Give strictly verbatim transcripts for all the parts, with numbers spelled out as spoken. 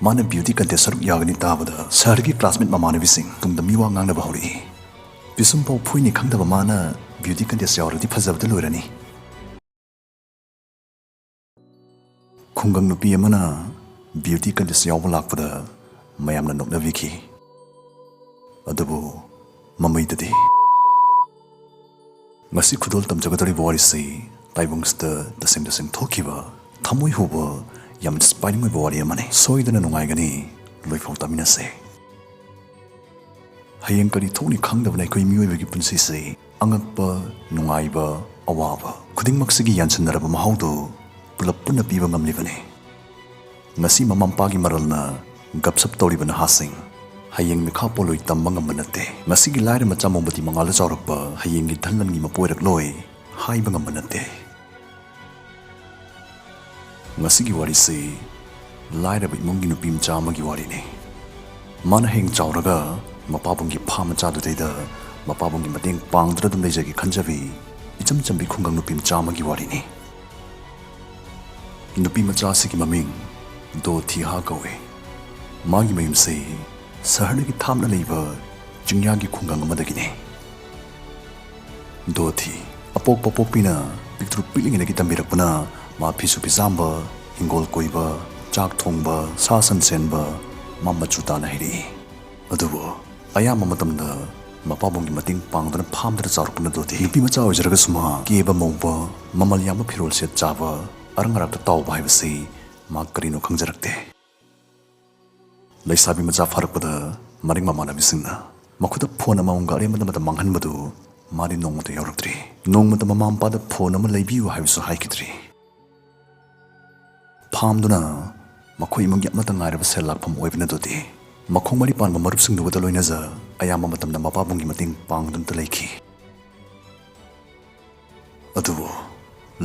ꯃꯥꯅ ꯕ꯭ꯌꯨꯇꯤ ꯀꯟꯇꯦꯁ ꯁꯔꯨꯛ ꯌꯥꯒꯅꯤ ꯇꯥꯕꯗ ꯁꯍꯔꯒꯤ ꯀ꯭ꯂꯥꯁꯃꯦꯠ ꯃꯃꯥꯟꯅꯕꯤꯁꯤꯡ ꯇꯨꯡꯗ ꯃꯤꯋꯥ ꯉꯥꯡꯅꯕ ꯍꯧꯔꯛꯏ꯫ ꯄꯤꯁꯨꯝ ꯐꯥꯎ ꯐꯣꯏꯅꯤ ꯈꯪꯗꯕ ꯃꯥꯅ ꯕ꯭ꯌꯨꯇꯤ ꯀꯟꯇꯦꯁ ꯌꯥꯎꯔꯗꯤ ꯐꯖꯕꯗ ꯂꯣꯏꯔꯅꯤ꯫ ꯈꯨꯡꯒꯪ ꯅꯨꯄꯤ ꯑꯃꯅ ꯕ꯭ꯌꯨꯇꯤ ꯀꯟꯇꯦꯁ ꯌꯥꯎꯕ ꯂꯥꯛꯄꯗ ꯃꯌꯥꯝꯅ ꯅꯣꯛꯅꯕꯤꯈꯤ꯫ ꯑꯗꯨꯕꯨ ꯃꯃꯩꯗꯗꯤ꯫ ꯉꯁꯤ ꯈꯨꯗꯣꯜ ꯇꯝꯖꯒꯗꯧꯔꯤꯕ ꯋꯥꯔꯤꯁꯤ ꯇꯥꯏꯕꯪꯁꯤꯗ ꯇꯁꯦꯡ ꯇꯁꯦꯡ ꯊꯣꯛꯈꯤꯕ, ꯊꯃꯣꯏ ꯍꯨꯕ, ꯌꯥꯝ ꯏꯟꯁꯄꯥꯏꯔꯤꯡ ꯑꯣꯏꯕ ꯋꯥꯔꯤ ꯑꯃꯅꯤ꯫ ꯁꯣꯏꯗꯅ ꯅꯨꯡꯉꯥꯏꯒꯅꯤ, ꯂꯣꯏꯐꯥꯎ ꯇꯥꯃꯤꯟꯅꯁꯦ꯫ ꯍꯌꯦꯡ ꯀꯔꯤ ꯊꯣꯛꯅꯤ ꯈꯪꯗꯕꯅ ꯑꯩꯈꯣꯏ ꯃꯤꯑꯣꯏꯕꯒꯤ ꯄꯨꯟꯁꯤꯁꯤ ꯑꯉꯛꯄ, ꯅꯨꯡꯉꯥꯏꯕ, ꯑꯋꯥꯕ ꯈꯨꯗꯤꯡꯃꯛꯁꯤꯒꯤ ꯌꯥꯟꯁꯤꯟꯅꯔꯕ ꯃꯍꯥꯎꯗꯨ ꯄꯨꯂꯞ ꯄꯨꯟꯅ ꯄꯤꯕ ꯉꯝꯂꯤꯕꯅꯤ꯫ ꯉꯁꯤ ꯃꯃꯥ ꯃꯄꯥꯒꯤ ꯃꯔꯜꯅ ꯒꯞꯁꯞ ꯇꯧꯔꯤꯕ ꯅꯍꯥꯁꯤꯡ ꯍꯌꯦꯡ ꯃꯤꯈꯥ ꯄꯣꯜꯂꯣꯏ ꯇꯝꯕ ꯉꯝꯕ ꯅꯠꯇꯦ꯫ ꯉꯁꯤꯒꯤ ꯂꯥꯏꯔ ꯃꯆꯥ ꯃꯣꯝꯕꯇꯤ ꯃꯉꯥꯜꯗ ꯆꯥꯎꯔꯛꯄ ꯍꯌꯦꯡꯒꯤ ꯙꯟ ꯂꯟꯒꯤ ꯃꯄꯨ ꯑꯣꯏꯔꯛꯂꯣꯏ ꯍꯥꯏꯕ ꯉꯝꯕ ꯅꯠꯇꯦ꯫ ꯉꯁꯤꯒꯤ ꯋꯥꯔꯤꯁꯤ ꯂꯥꯏꯔꯕ ꯏꯃꯨꯡꯒꯤ ꯅꯨꯄꯤ ꯃꯆꯥ ꯑꯃꯒꯤ ꯋꯥꯔꯤꯅꯤ꯫ ꯃꯥꯅ ꯍꯌꯦꯡ ꯆꯥꯎꯔꯒ ꯃꯄꯥꯕꯨꯡꯒꯤ ꯐꯥꯝ ꯃꯆꯥꯗꯨꯗꯩꯗ ꯃꯄꯥꯕꯨꯡꯒꯤ ꯃꯇꯦꯡ ꯄꯥꯡꯗꯨꯅ ꯑꯗꯨꯝ ꯂꯩꯖꯒꯦ ꯈꯟꯖꯕꯤ ꯏꯆꯝ ꯆꯝꯕꯤ ꯈꯨꯡꯒꯪ ꯅꯨꯄꯤ ꯃꯆꯥ ꯑꯃꯒꯤ ꯋꯥꯔꯤꯅꯤ꯫ ꯅꯨꯄꯤ ꯃꯆꯥ ꯑꯁꯤꯒꯤ ꯃꯃꯤꯡ ꯗꯣ ꯊꯤꯍꯥ ꯀꯧꯏ꯫ ꯃꯥꯒꯤ ꯃꯌꯨꯝꯁꯤ ꯁꯍꯔꯗꯒꯤ ꯊꯥꯞꯅ ꯂꯩꯕ ꯆꯤꯡꯌꯥꯒꯤ ꯈꯨꯡꯒꯪ ꯑꯃꯗꯒꯤꯅꯤ꯫ ꯗꯣ ꯊꯤ ꯑꯄꯣꯛꯄ ꯄꯣꯛꯄꯤꯅ ꯄꯤꯛꯇ꯭ꯔꯨ ꯄꯤꯛꯂꯤꯉꯩꯗꯒꯤ ꯇꯝꯕꯤꯔꯛꯄꯅ ꯃꯥ ꯐꯤꯁꯨ ꯐꯤꯖꯥꯝꯕ, ꯍꯤꯡꯒꯣꯜ ꯀꯣꯏꯕ, ꯆꯥꯛ ꯊꯣꯡꯕ, ꯁꯥ ꯁꯟ ꯁꯦꯟꯕ ꯃꯥ ꯃꯆꯨ ꯇꯥꯅ ꯍꯩꯔꯛꯏ꯫ ꯑꯗꯨꯕꯨ ꯑꯌꯥꯝꯕ ꯃꯇꯝꯗ ꯃꯄꯥꯕꯨꯡꯒꯤ ꯃꯇꯦꯡ ꯄꯥꯡꯗꯨꯅ ꯐꯥꯝꯗꯨꯗ ꯆꯥꯎꯔꯛꯄꯅ ꯗꯣ ꯊꯤ ꯅꯨꯄꯤ ꯃꯆꯥ ꯑꯣꯏꯖꯔꯒꯁꯨ ꯃꯥ ꯀꯦꯕ ꯃꯧꯕ, ꯃꯃꯜ ꯌꯥꯝꯕ ꯐꯤꯔꯣꯜ ꯁꯦꯠ ꯆꯥꯕ, ꯑꯔꯪ ꯑꯔꯥꯛꯇ ꯇꯥꯎꯕ ꯍꯥꯏꯕꯁꯤ ꯃꯥ ꯀꯔꯤꯅꯣ ꯈꯪꯖꯔꯛꯇꯦ꯫ ꯂꯩꯁꯥꯕꯤ ꯃꯆꯥ ꯐꯥꯔꯛꯄꯗ ꯃꯔꯤꯡ ꯃꯃꯥꯟꯅꯕꯤꯁꯤꯡꯅ ꯃꯈꯨꯠꯇ ꯐꯣꯟ ꯑꯃꯃꯝꯒ ꯑꯔꯦꯝꯕꯗ ꯑꯃꯗ ꯃꯥꯡꯍꯟꯕꯗꯨ ꯃꯥꯗꯤ ꯅꯣꯡꯃꯇ ꯌꯥꯎꯔꯛꯇ꯭ꯔꯤ꯫ ꯅꯣꯡꯃꯇ ꯃꯃꯥ ꯃꯄꯥꯗ ꯐꯣꯟ ꯑꯃ ꯂꯩꯕꯤꯌꯨ ꯍꯥꯏꯕꯁꯨ ꯍꯥꯏꯈꯤꯗ꯭ꯔꯤ꯫ ꯐꯥꯝꯗꯨꯅ ꯃꯈꯣꯏ ꯏꯃꯨꯡꯒꯤ ꯑꯃꯠꯇ ꯉꯥꯏꯔꯕ ꯁꯦꯜ ꯂꯥꯛꯐꯝ ꯑꯣꯏꯕꯅ ꯗꯣ ꯊꯤ ꯃꯈꯣꯡ ꯃꯔꯤ ꯄꯥꯟꯕ ꯃꯔꯨꯞꯁꯤꯡꯗꯨꯒꯇ ꯂꯣꯏꯅꯖ ꯑꯌꯥꯝꯕ ꯃꯇꯝꯗ ꯃꯄꯥꯕꯨꯡꯒꯤ ꯃꯇꯦꯡ ꯄꯥꯡꯗꯨꯅꯇ ꯂꯩꯈꯤ꯫ ꯑꯗꯨꯕꯨ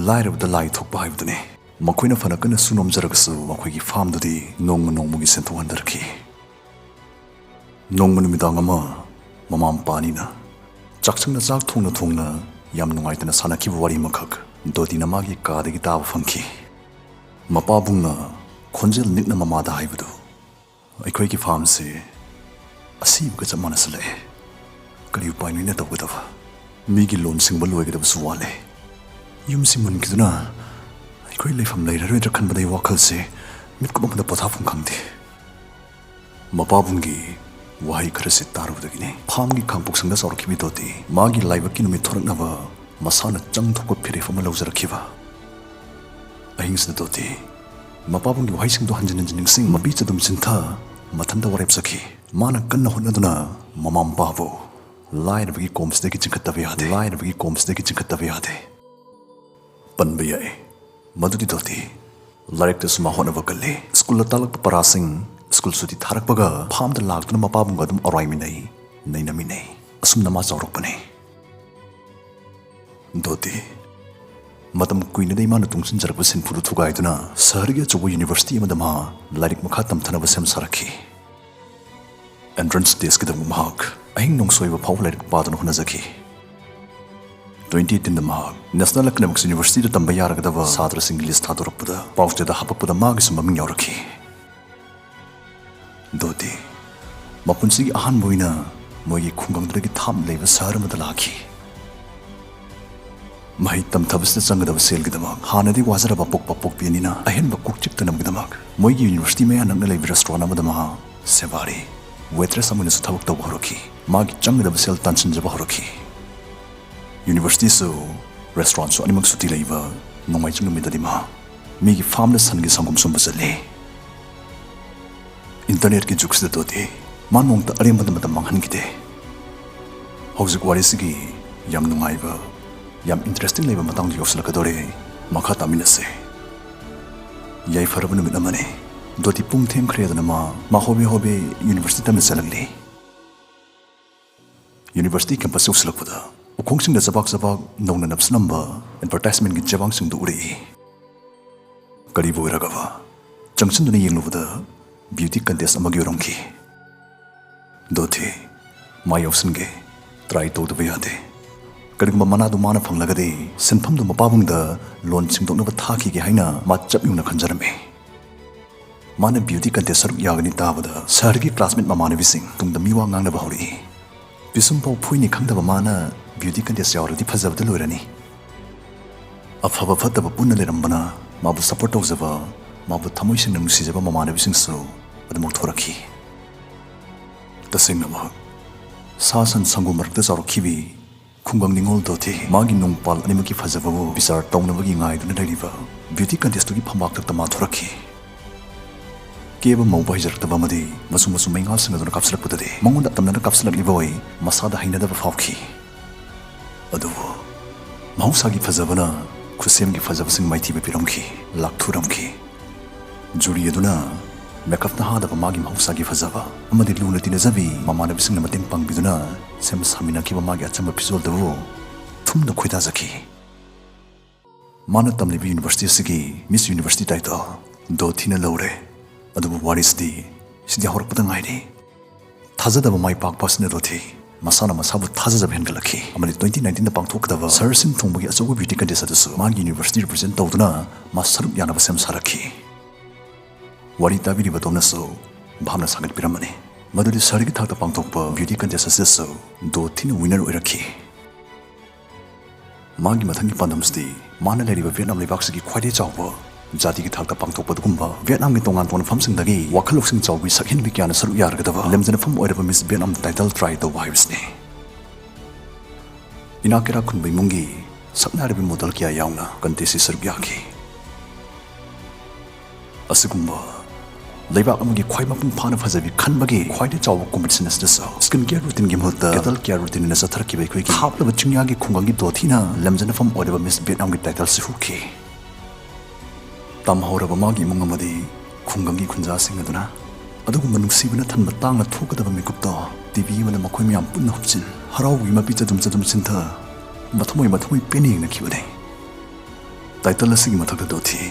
ꯂꯥꯏꯔꯕꯗ ꯂꯥꯏ ꯊꯣꯛꯄ ꯍꯥꯏꯕꯗꯨꯅꯤ꯫ ꯃꯈꯣꯏꯅ ꯐꯅ ꯀꯟꯅ ꯁꯨ ꯅꯣꯝꯖꯔꯒꯁꯨ ꯃꯈꯣꯏꯒꯤ ꯐꯥꯝꯗꯨꯗꯤ ꯅꯣꯡꯃ ꯅꯣꯡꯃꯒꯤ ꯁꯦꯟꯊꯣꯛ ꯍꯟꯊꯔꯛꯈꯤ꯫ ꯅꯣꯡꯃ ꯅꯨꯃꯤꯗꯥꯡ ꯑꯃ ꯃꯃꯥ ꯃꯄꯥ ꯑꯅꯤꯅ ꯆꯥꯛꯁꯪꯗ ꯆꯥꯛ ꯊꯣꯡꯅ ꯊꯣꯡꯅ ꯌꯥꯝ ꯅꯨꯡꯉꯥꯏꯇꯅ ꯁꯥꯟꯅꯈꯤꯕ ꯋꯥꯔꯤ ꯑꯃꯈꯛ ꯗꯣ ꯊꯤꯅ ꯃꯥꯒꯤ ꯀꯥꯗꯒꯤ ꯇꯥꯕ ꯐꯪꯈꯤ꯫ ꯃꯄꯥꯕꯨꯡꯅ ꯈꯣꯟꯖꯦꯜ ꯅꯤꯛꯅ ꯃꯃꯥꯗ ꯍꯥꯏꯕꯗꯨ ꯑꯩꯈꯣꯏꯒꯤ ꯐꯥꯔꯝꯁꯤ ꯑꯁꯤꯕꯒ ꯆꯞ ꯃꯥꯟꯅꯁꯤꯜꯂꯛꯑꯦ꯫ ꯀꯔꯤ ꯎꯄꯥꯏꯅꯣ ꯑꯩꯅ ꯇꯧꯒꯗꯕ? ꯃꯤꯒꯤ ꯂꯣꯟ ꯁꯤꯡꯕ ꯂꯣꯏꯒꯗꯕꯁꯨ ꯋꯥꯠꯂꯦ꯫ ꯌꯨꯝꯁꯤ ꯃꯨꯟꯈꯤꯗꯨꯅ ꯑꯩꯈꯣꯏ ꯂꯩꯐꯝ ꯂꯩꯔꯔꯣꯏꯗ꯭ꯔꯥ ꯈꯟꯕꯗ ꯑꯩ ꯋꯥꯈꯜꯁꯦ ꯃꯤꯠꯀꯨꯞ ꯑꯃꯗ ꯄꯣꯊꯥꯐꯝ ꯈꯪꯗꯦ꯫ ꯃꯄꯥꯕꯨꯡꯒꯤ ꯋꯥꯍꯩ ꯈꯔꯁꯤ ꯇꯥꯔꯨꯕꯗꯒꯤꯅꯤ ꯐꯥꯝꯒꯤ ꯈꯥꯡꯄꯣꯛꯁꯪꯗ ꯆꯥꯎꯔꯛꯈꯤꯕ ꯗꯣꯇꯤ ꯃꯥꯒꯤ ꯂꯥꯏꯕꯛꯀꯤ ꯅꯨꯃꯤꯠ ꯊꯣꯔꯛꯅꯕ ꯃꯁꯥꯅ ꯆꯪ ꯊꯣꯛꯄ ꯐꯤꯔꯦꯞ ꯑꯃ ꯂꯧꯖꯔꯛꯈꯤꯕ꯫ ꯑꯍꯤꯡꯁꯤꯗ ꯗꯣꯇꯤ ꯃꯄꯥꯕꯨꯡꯒꯤ ꯋꯥꯍꯩꯁꯤꯡꯗꯣ ꯍꯟꯖꯤꯟ ꯍꯟꯖꯤꯟ ꯅꯤꯡꯁꯤꯡ, ꯃꯄꯤ ꯆꯗꯨꯝ ꯆꯤꯟꯊ ꯃꯊꯟꯇ ꯋꯥꯔꯦꯞ ꯆꯠꯈꯤ꯫ ꯃꯥꯅ ꯀꯟꯅ ꯍꯣꯠꯅꯗꯨꯅ ꯃꯃꯥ ꯃꯄꯥꯕꯨ ꯂꯥꯏꯔꯕꯒꯤ ꯀꯣꯝꯁꯤꯗꯒꯤ ꯆꯤꯡꯈꯠꯇꯕ ꯌꯥꯗꯦ, ꯂꯥꯏꯔꯕꯒꯤ ꯀꯣꯝꯁꯤꯗꯒꯤ ꯆꯤꯡꯈꯠꯇꯕ ꯌꯥꯗꯦ꯫ ꯄꯟꯕ ꯌꯥꯏ꯫ ꯃꯗꯨꯗꯤ ꯗꯣꯇꯤ ꯂꯥꯏꯔꯤꯛꯇꯁꯨ ꯃꯥ ꯍꯣꯠꯅꯕ ꯀꯜꯂꯤ꯫ ꯁ꯭ꯀꯨꯜꯗ ꯇꯥꯛꯂꯛꯄ ꯄꯔꯥꯁꯤꯡ ꯁ꯭ꯀꯨꯜ ꯁꯨꯇꯤ ꯊꯥꯔꯛꯄꯒ ꯐꯥꯝꯗ ꯂꯥꯛꯇꯨꯅ ꯃꯄꯥꯕꯨꯡꯒ ꯑꯗꯨꯝ ꯑꯔꯥꯏꯃꯤꯟꯅꯩ, ꯅꯩꯅꯃꯤꯟꯅꯩ꯫ ꯑꯁꯨꯝꯅ ꯃꯥ ꯆꯥꯎꯔꯛꯄꯅꯤ꯫ ꯗꯣꯇꯤ ꯃꯇꯝ ꯀꯨꯏꯅꯗꯩ ꯃꯥꯅ ꯇꯨꯡꯁꯤꯟꯖꯔꯛꯄ ꯁꯤꯟꯐꯨꯗꯨ ꯊꯨꯒꯥꯏꯗꯨꯅ ꯁꯍꯔꯒꯤ ꯑꯆꯧꯕ ꯌꯨꯅꯤꯚꯔꯁꯤꯇꯤ ꯑꯃꯗ ꯃꯥ ꯂꯥꯏꯔꯤꯛ ꯃꯈꯥ ꯇꯝꯊꯅꯕ ꯁꯦꯝ ꯁꯥꯔꯛꯈꯤ꯫ ꯑꯦꯟꯇ꯭ꯔꯥꯟꯁ ꯇꯦꯁꯀꯤꯗꯃꯛ ꯃꯍꯥꯛ ꯑꯍꯤꯡ ꯅꯣꯡꯁꯣꯏꯕ ꯐꯥꯎꯕ ꯂꯥꯏꯔꯤꯛ ꯄꯥꯗꯨꯅ ꯍꯣꯠꯅꯖꯈꯤ꯫ ꯇ꯭ꯋꯦꯟꯇꯤ ꯑꯩꯠꯇꯤꯟꯗ ꯃꯍꯥꯛ ꯅꯦꯁꯅꯦꯜ ꯑꯦꯀꯥꯗꯦꯃꯤꯛꯁ ꯌꯨꯅꯤꯚꯔꯁꯤꯇꯤꯗ ꯇꯝꯕ ꯌꯥꯔꯒꯗꯕ ꯁꯥꯇ꯭ꯔꯁꯤꯡꯒꯤ ꯂꯤꯁ ꯊꯥꯗꯣꯔꯛꯄꯗ ꯄꯥꯎꯆꯦꯗ ꯍꯥꯄꯛꯄꯗ ꯃꯥꯒꯤꯁꯨ ꯃꯃꯤꯡ ꯌꯥꯎꯔꯛꯈꯤ꯫ ꯗꯣꯇꯤ ꯃꯄꯨꯟꯁꯤꯒꯤ ꯑꯍꯥꯟꯕ ꯑꯣꯏꯅ ꯃꯣꯏꯒꯤ ꯈꯨꯡꯒꯪꯗꯨꯗꯒꯤ ꯊꯥꯞꯅ ꯂꯩꯕ ꯁꯍꯔ ꯑꯃꯗ ꯂꯥꯛꯈꯤ꯫ ꯃꯍꯩ ꯇꯝꯊꯕꯁꯤꯗ ꯆꯪꯒꯗꯕ ꯁꯦꯜꯒꯤꯗꯃꯛ ꯍꯥꯟꯅꯗꯤ ꯋꯥꯖꯔꯕ ꯑꯄꯣꯛꯄ ꯄꯣꯛꯄꯤ ꯑꯅꯤꯅ ꯑꯍꯦꯟꯕ ꯀꯣꯛꯆꯤꯛꯇꯅꯕꯒꯤꯗꯃꯛ ꯃꯣꯏꯒꯤ ꯌꯨꯅꯤꯚꯔꯁꯤꯇꯤ ꯃꯌꯥ ꯅꯛꯅ ꯂꯩꯕ ꯔꯦꯁꯇꯨꯔꯦꯟ ꯑꯃꯗ ꯃꯍꯥꯛ ꯁꯦꯕꯥꯔꯤ, ꯋꯦꯇ꯭ꯔꯦꯁ ꯑꯃ ꯑꯣꯏꯅꯁꯨ ꯊꯕꯛ ꯇꯧꯕ ꯍꯧꯔꯛꯈꯤ꯫ ꯃꯥꯒꯤ ꯆꯪꯒꯗꯕ ꯁꯦꯜ ꯇꯥꯟꯁꯤꯟꯖꯕ ꯍꯧꯔꯛꯈꯤ꯫ ꯌꯨꯅꯤꯚꯔꯁꯤꯇꯤꯁꯨ ꯔꯦꯁꯇꯨꯔꯦꯟꯁꯨ ꯑꯅꯤꯃꯛ ꯁꯨꯇꯤ ꯂꯩꯕ ꯅꯣꯡꯃꯥꯏꯖꯤꯡ ꯅꯨꯃꯤꯠꯇꯗꯤ ꯃꯍꯥꯛ ꯃꯤꯒꯤ ꯐꯥꯝꯗ ꯁꯟꯒꯤ ꯁꯪꯒꯣꯝ ꯁꯨꯝꯕ ꯆꯠꯂꯤ꯫ ꯏꯟꯇꯔꯅꯦꯠꯀꯤ ꯖꯨꯒꯁꯤꯗ ꯗꯣꯇꯤ ꯃꯥ ꯅꯣꯡꯃꯇ ꯑꯔꯦꯝꯕꯗ ꯃꯇꯝ ꯃꯥꯡꯍꯟꯈꯤꯗꯦ꯫ ꯍꯧꯖꯤꯛ ꯋꯥꯔꯤꯁꯤꯒꯤ ꯌꯥꯝ ꯅꯨꯡꯉꯥꯏꯕ, ꯌꯥꯝ ꯏꯟꯇꯔꯦꯁꯇꯤꯡ ꯂꯩꯕ ꯃꯇꯥꯡꯗ ꯌꯧꯁꯤꯜꯂꯛꯀꯗꯧꯔꯦ꯫ ꯃꯈꯥ ꯇꯥꯃꯤꯟꯅꯁꯦ꯫ ꯌꯥꯏꯐꯔꯕ ꯅꯨꯃꯤꯠ ꯑꯃꯅꯤ꯫ ꯗꯣꯇꯤ ꯄꯨꯡ ꯊꯦꯡꯈ꯭ꯔꯦꯗꯅ ꯃꯥ, ꯃꯥ ꯍꯣꯕꯦ ꯍꯣꯕꯦ ꯌꯨꯅꯤꯚꯔꯁꯤꯇꯤ ꯇꯝꯅ ꯆꯠꯂꯛꯂꯤ꯫ ꯌꯨꯅꯤꯚꯔꯁꯤꯇꯤ ꯀꯦꯝꯄꯁ ꯌꯧꯁꯤꯜꯂꯛꯄꯗ ꯎꯈꯣꯡꯁꯤꯡꯗ ꯆꯕꯥꯛ ꯆꯕꯥꯛ ꯅꯧꯅ ꯅꯞꯁꯤꯜꯂꯝꯕ ꯑꯦꯗꯚꯔꯇꯥꯏꯖꯃꯦꯟꯒꯤ ꯆꯦꯕꯥꯡꯁꯤꯡꯗꯨ ꯎꯔꯛꯏ꯫ ꯀꯔꯤꯕꯨ ꯑꯣꯏꯔꯒꯕ? ꯆꯪꯁꯤꯟꯗꯨꯅ ꯌꯦꯡꯂꯨꯕꯗ ꯕ꯭ꯌꯨꯇꯤ ꯀꯟꯇꯦꯁ ꯑꯃꯒꯤ ꯑꯣꯏꯔꯝꯈꯤ꯫ ꯗꯣꯇꯤ, ꯃꯥ ꯌꯥꯎꯁꯤꯟꯒꯦ꯫ ꯇ꯭ꯔꯥꯏ ꯇꯧꯗꯕ ꯌꯥꯗꯦ꯫ ꯀꯔꯤꯒꯨꯝꯕ ꯃꯅꯥꯗꯨ ꯃꯥꯅ ꯐꯪꯂꯒꯗꯤ ꯁꯤꯟꯐꯝꯗꯨ ꯃꯄꯥꯕꯨꯡꯗ ꯂꯣꯟ ꯁꯤꯡꯗꯣꯛꯅꯕ ꯊꯥꯈꯤꯒꯦ ꯍꯥꯏꯅ ꯃꯥ ꯆꯞ ꯌꯨꯡꯅ ꯈꯟꯖꯔꯝꯃꯤ꯫ ꯃꯥꯅ ꯕ꯭ꯌꯨꯇꯤ ꯀꯟꯇꯦꯁ ꯁꯔꯨꯛ ꯌꯥꯒꯅꯤ ꯇꯥꯕꯗ ꯁꯍꯔꯒꯤ ꯀ꯭ꯂꯥꯁꯃꯦꯠ ꯃꯃꯥꯟꯅꯕꯤꯁꯤꯡ ꯇꯨꯡꯗ ꯃꯤꯋꯥ ꯉꯥꯡꯅꯕ ꯍꯧꯔꯛꯏ꯫ ꯄꯤꯁꯨꯝ ꯐꯥꯎ ꯐꯣꯏꯅꯤ ꯈꯪꯗꯕ ꯃꯥꯅ ꯕ꯭ꯌꯨꯇꯤ ꯀꯟꯇꯦꯁ ꯌꯥꯎꯔꯗꯤ ꯐꯖꯕꯗ ꯂꯣꯏꯔꯅꯤ꯫ ꯑꯐꯕ ꯐꯠꯇꯕ ꯄꯨꯟꯅ ꯂꯩꯔꯝꯕꯅ ꯃꯥꯕꯨ ꯁꯄꯣꯔꯠ ꯇꯧꯖꯕ, ꯃꯥꯕꯨ ꯊꯃꯣꯏ ꯁꯦꯡꯅ ꯅꯨꯡꯁꯤꯖꯕ ꯃꯃꯥꯟꯅꯕꯤꯁꯤꯡꯁꯨ ꯑꯗꯨꯃꯛ ꯊꯣꯔꯛꯈꯤ꯫ ꯇꯁꯦꯡꯅꯃꯛ, ꯁꯥ ꯁꯟ ꯁꯪꯒꯣꯝ ꯃꯔꯛꯇ ꯆꯥꯎꯔꯛꯈꯤꯕꯤ ꯈꯨꯡꯒꯪ ꯅꯤꯉꯣꯜ ꯗꯣꯊꯤ ꯃꯥꯒꯤ ꯅꯨꯡꯄꯥꯜ ꯑꯅꯤꯃꯛꯀꯤ ꯐꯖꯕꯕꯨ ꯕꯤꯆꯥꯔ ꯇꯧꯅꯕꯒꯤ ꯉꯥꯏꯗꯨꯅ ꯂꯩꯔꯤꯕ ꯕ꯭ꯌꯨꯇꯤ ꯀꯟꯇꯦꯁꯇꯨꯒꯤ ꯐꯝꯕꯥꯛꯇꯛꯇ ꯃꯥ ꯊꯣꯔꯛꯈꯤ꯫ ꯀꯦꯕ ꯃꯧꯕ ꯍꯩꯖꯔꯛꯇꯕ ꯑꯃꯗꯤ ꯃꯆꯨ ꯃꯆꯨ ꯃꯩꯉꯥꯜꯁꯤꯡ ꯑꯗꯨꯅ ꯀꯥꯞꯁꯤꯜꯂꯛꯄꯗꯗꯤ ꯃꯉꯣꯟꯗ ꯑꯇꯝꯅꯅ ꯀꯥꯞꯁꯤꯜꯂꯛꯂꯤꯕ ꯑꯣꯏ ꯃꯁꯥꯗ ꯍꯩꯅꯗꯕ ꯐꯥꯎꯈꯤ꯫ ꯑꯗꯨꯕꯨ ꯃꯍꯧꯁꯥꯒꯤ ꯐꯖꯕꯅ ꯈꯨꯠꯁꯦꯝꯒꯤ ꯐꯖꯕꯁꯤꯡ ꯃꯥꯏꯊꯤꯕ ꯄꯤꯔꯝꯈꯤ, ꯂꯥꯛꯊꯨꯔꯝꯈꯤ꯫ ꯖꯨꯔꯤ ꯑꯗꯨꯅ ꯃꯦꯀꯞꯅ ꯍꯥꯗꯕ ꯃꯥꯒꯤ ꯃꯍꯧꯁꯥꯒꯤ ꯐꯖꯕ ꯑꯃꯗꯤ ꯂꯨꯅ ꯇꯤꯟꯅꯖꯕꯤ ꯃꯃꯥꯟꯅꯕꯤꯁꯤꯡꯅ ꯃꯇꯦꯡ ꯄꯥꯡꯕꯤꯗꯨꯅ ꯁꯦꯝ ꯁꯥꯃꯤꯟꯅꯈꯤꯕ ꯃꯥꯒꯤ ꯑꯆꯝꯕ ꯐꯤꯖꯣꯜꯗꯨꯕꯨ ꯊꯨꯝꯅ ꯈꯣꯏꯗꯥꯖꯈꯤ꯫ ꯃꯥꯅ ꯇꯝꯂꯤꯕ ꯌꯨꯅꯤꯚꯔꯁꯤꯇꯤ ꯑꯁꯤꯒꯤ ꯃꯤꯁ ꯌꯨꯅꯤꯚꯔꯁꯤꯇꯤ ꯇꯥꯏꯇꯜ ꯗꯣꯊꯤꯅ ꯂꯧꯔꯦ꯫ ꯑꯗꯨꯕꯨ ꯋꯥꯔꯤꯁꯤꯗꯤ ꯁꯤꯗꯤ ꯍꯧꯔꯛꯄꯗ ꯉꯥꯏꯔꯤ꯫ ꯊꯥꯖꯗꯕ ꯃꯥꯏ ꯄꯥꯛꯄ ꯑꯁꯤꯅ ꯗꯣꯊꯤ ꯃꯁꯥꯅ ꯃꯁꯥꯕꯨ ꯊꯥꯖꯖꯕ ꯍꯦꯟꯒꯠꯂꯛꯈꯤ ꯑꯃꯗꯤ twenty nineteenꯗ ꯄꯥꯡꯊꯣꯛꯀꯗꯕ ꯁꯍꯔ ꯁꯤꯟ ꯊꯨꯡꯕꯒꯤ ꯑꯆꯧꯕ ꯕ꯭ꯌꯨꯇꯤ ꯀꯟꯇꯦꯁ ꯑꯗꯨꯁꯨ ꯃꯥꯒꯤ ꯌꯨꯅꯤꯚꯔꯁꯤꯇꯤ ꯔꯤꯄ꯭ꯔꯖꯦꯟ ꯇꯧꯗꯨꯅ ꯃꯥ ꯁꯔꯨꯛ ꯌꯥꯅꯕ ꯁꯦꯝ ꯁꯥꯔꯛꯈꯤ꯫ ꯋꯥꯔꯤ ꯇꯥꯕꯤꯔꯤꯕ ꯑꯗꯣꯝꯅꯁꯨ ꯚꯥꯞꯅ ꯁꯥꯒꯠꯄꯤꯔꯝꯃꯅꯤ꯫ ꯃꯗꯨꯗꯤ ꯁꯍꯔꯒꯤ ꯊꯥꯛꯇ ꯄꯥꯡꯊꯣꯛꯄ ꯕ꯭ꯌꯨꯇꯤ ꯀꯟꯇꯦꯁ ꯑꯁꯤꯗꯁꯨ ꯗꯣꯊꯤꯅ ꯋꯤꯅꯔ ꯑꯣꯏꯔꯛꯈꯤ꯫ ꯃꯥꯒꯤ ꯃꯊꯪꯒꯤ ꯄꯥꯟꯗꯝꯁꯤꯗꯤ ꯃꯥꯅ ꯂꯩꯔꯤꯕ ꯚꯤꯌꯦꯠꯅꯥꯝ ꯂꯩꯕꯥꯛꯁꯤꯒꯤ ꯈ꯭ꯋꯥꯏꯗꯒꯤ ꯆꯥꯎꯕ ꯖꯥꯇꯤꯒꯤ ꯊꯥꯛꯇ ꯄꯥꯡꯊꯣꯛꯄ ꯑꯗꯨꯒꯨꯝꯕ ꯚꯤꯌꯦꯠꯅꯥꯝꯒꯤ ꯇꯣꯉꯥꯟ ꯇꯣꯉꯥꯟꯕ ꯃꯐꯝꯁꯤꯡꯗꯒꯤ ꯋꯥꯈꯜ ꯂꯧꯁꯤꯡ ꯆꯥꯎꯕꯤ ꯁꯛꯍꯦꯟꯕꯤ ꯀꯌꯥꯅ ꯁꯔꯨꯛ ꯌꯥꯔꯒꯗꯕ ꯂꯦꯝꯖꯅꯐꯝ ꯑꯣꯏꯔꯕ ꯃꯤꯁ ꯚꯤꯌꯦꯠꯅꯥꯝ ꯇꯥꯏꯇꯜ ꯇ꯭ꯔꯥꯏ ꯇꯧꯕ ꯍꯥꯏꯕꯁꯤꯅꯤ꯫ ꯏꯅꯥꯛ ꯀꯩꯔꯥꯛ ꯈꯨꯟꯕ ꯏꯃꯨꯡꯒꯤ ꯁꯛꯅꯥꯏꯔꯕꯤ ꯃꯣꯗꯦꯜ ꯀꯌꯥ ꯌꯥꯎꯅ ꯀꯟꯇꯦꯁꯁꯤ ꯁꯔꯨꯛ ꯌꯥꯈꯤ꯫ ꯑꯁꯤꯒꯨꯝꯕ ꯂꯩꯕꯥꯛ ꯑꯃꯒꯤ ꯈ꯭ꯋꯥꯏ ꯃꯄꯨꯡ ꯐꯥꯅ ꯐꯖꯕꯤ ꯈꯟꯕꯒꯤ ꯈ꯭ꯋꯥꯏꯗꯒꯤ ꯆꯥꯎꯕ ꯀꯣꯝꯄꯤꯇꯤꯁꯟ ꯑꯁꯤꯗꯁꯨ ꯁ꯭ꯀꯤꯟ ꯀꯤꯌꯔ ꯔꯨꯇꯤꯟꯒꯤ ꯃꯍꯨꯠꯇ ꯀꯦꯇꯜ ꯀꯤꯌꯔ ꯔꯨꯇꯤꯟ ꯑꯣꯏꯅ ꯆꯠꯊꯔꯛꯈꯤꯕ ꯑꯩꯈꯣꯏꯒꯤ ꯍꯥꯞꯂꯕ ꯆꯤꯡꯌꯥꯒꯤ ꯈꯨꯡꯒꯪꯒꯤ ꯗꯣꯊꯤꯅ ꯂꯝꯖꯅꯐꯝ ꯑꯣꯏꯔꯕ ꯃꯤꯁ ꯚꯤꯌꯦꯠꯅꯥꯝꯒꯤ ꯇꯥꯏꯇꯜꯁꯤ ꯍꯨꯈꯤ꯫ ꯇꯝꯍꯧꯔꯕ ꯃꯥꯒꯤ ꯏꯃꯨꯡ ꯑꯃꯗꯤ ꯈꯨꯡꯒꯪꯒꯤ ꯈꯨꯟꯖꯥꯁꯤꯡ ꯑꯗꯨꯅ ꯑꯗꯨꯒꯨꯝꯕ ꯅꯨꯡꯁꯤꯕꯅ ꯊꯟꯕ ꯇꯥꯡꯅ ꯊꯣꯛꯀꯗꯕ ꯃꯤꯀꯨꯞꯇꯣ ꯇꯤꯚꯤ ꯑꯃꯗ ꯃꯈꯣꯏ ꯃꯌꯥꯝ ꯄꯨꯟꯅ ꯍꯨꯞꯆꯤꯟ ꯍꯔꯥꯎꯕꯒꯤ ꯃꯄꯤ ꯆꯗꯨꯝ ꯆꯗꯨꯝ ꯆꯤꯟꯊ ꯃꯊꯃꯣꯏ ꯃꯊꯃꯣꯏ ꯄꯦꯟꯅ ꯌꯦꯡꯅꯈꯤꯕꯅꯤ꯫ ꯇꯥꯏꯇꯜ ꯑꯁꯤꯒꯤ ꯃꯊꯛꯇ ꯗꯣꯊꯤ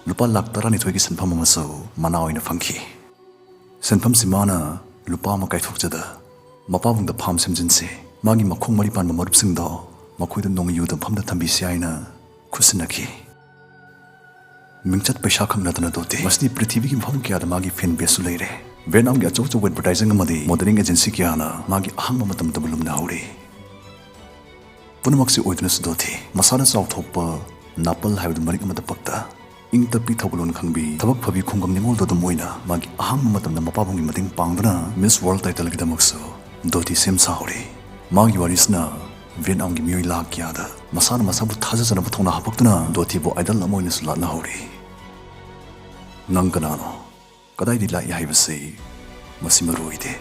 ꯂꯨꯄꯥ ꯂꯥꯈ ꯇꯔꯥꯅꯤꯊꯣꯏꯒꯤ ꯁꯦꯟꯐꯝ ꯑꯃꯁꯨ ꯃꯅꯥ ꯑꯣꯏꯅ ꯐꯪꯈꯤ꯫ ꯁꯦꯟꯐꯝꯁꯤ ꯃꯥꯅ ꯂꯨꯄꯥ ꯑꯃ ꯀꯥꯏꯊꯣꯛꯆꯗ ꯃꯄꯥꯕꯨꯡꯗ ꯐꯥꯝ ꯁꯦꯝꯖꯤꯟꯁꯤ, ꯃꯥꯒꯤ ꯃꯈꯣꯡ ꯃꯔꯤ ꯄꯥꯟꯕ ꯃꯔꯨꯞꯁꯤꯡꯗꯣ ꯃꯈꯣꯏꯗ ꯅꯣꯡꯃ ꯌꯨꯗ ꯃꯐꯝꯗ ꯊꯝꯕꯤꯁꯤ ꯍꯥꯏꯅ ꯈꯨꯠꯁꯤꯟꯅꯈꯤ꯫ ꯃꯤꯡꯆꯠ ꯄꯩꯁꯥ ꯈꯛ ꯅꯠꯇꯅ ꯗꯣꯇꯤ, ꯉꯁꯤꯗꯤ ꯄ꯭ꯔꯤꯊꯤꯕꯤꯒꯤ ꯃꯐꯝ ꯀꯌꯥꯗ ꯃꯥꯒꯤ ꯐꯦꯟ ꯕꯦꯁꯁꯨ ꯂꯩꯔꯦ꯫ ꯚꯤꯌꯦꯠꯅꯥꯝꯒꯤ ꯑꯆꯧ ꯑꯆꯧꯕ ꯑꯦꯗꯚꯔꯇꯥꯏꯖꯤꯡ ꯑꯃꯗꯤ ꯃꯣꯗꯦꯂꯤꯡ ꯑꯦꯖꯦꯟꯁꯤ ꯀꯌꯥꯅ ꯃꯥꯒꯤ ꯑꯍꯥꯡꯕ ꯃꯇꯝꯗꯕꯨ ꯂꯨꯝꯅꯍꯧꯔꯤ꯫ ꯄꯨꯝꯅꯃꯛꯁꯤ ꯑꯣꯏꯗꯨꯅꯁꯨ ꯗꯣꯇꯤ ꯃꯁꯥꯅ ꯆꯥꯎꯊꯣꯛꯄ ꯅꯥꯄꯜ ꯍꯥꯏꯕꯗꯨ ꯃꯔꯤꯛ ꯑꯃꯗ ꯄꯛꯇ, ꯏꯪ ꯇꯞꯄꯤ, ꯊꯧꯒꯜꯂꯣꯟ ꯈꯪꯕꯤ, ꯊꯕꯛ ꯐꯕꯤ, ꯈꯨꯡꯒꯪ ꯅꯤꯉꯣꯜꯗ ꯑꯗꯨꯝ ꯑꯣꯏꯅ ꯃꯥꯒꯤ ꯑꯍꯥꯡꯕ ꯃꯇꯝꯗ ꯃꯄꯥꯕꯨꯡꯒꯤ ꯃꯇꯦꯡ ꯄꯥꯡꯗꯨꯅ ꯃꯤꯁ ꯋꯥꯔꯜ ꯇꯥꯏꯇꯜꯒꯤꯗꯃꯛꯁꯨ ꯗꯣꯇꯤ ꯁꯦꯝ ꯁꯥꯍꯧꯔꯤ꯫ ꯃꯥꯒꯤ ꯋꯥꯔꯤꯁꯤꯅ ꯚꯤꯌꯦꯠꯅꯥꯝꯒꯤ ꯃꯤꯑꯣꯏ ꯂꯥꯈ ꯀꯌꯥꯗ ꯃꯁꯥꯅ ꯃꯁꯥꯕꯨ ꯊꯥꯖꯖꯅꯕ ꯊꯧꯅꯥ ꯍꯥꯞꯄꯛꯇꯨꯅ ꯗꯣꯇꯤꯕꯨ ꯑꯥꯏꯗꯜ ꯑꯃ ꯑꯣꯏꯅꯁꯨ ꯂꯥꯠꯅꯍꯧꯔꯤ꯫ ꯅꯪ ꯀꯅꯥꯅꯣ? ꯀꯗꯥꯏꯗꯒꯤ ꯂꯥꯛꯏ ꯍꯥꯏꯕꯁꯤ ꯃꯁꯤ ꯃꯔꯨ ꯑꯣꯏꯗꯦ꯫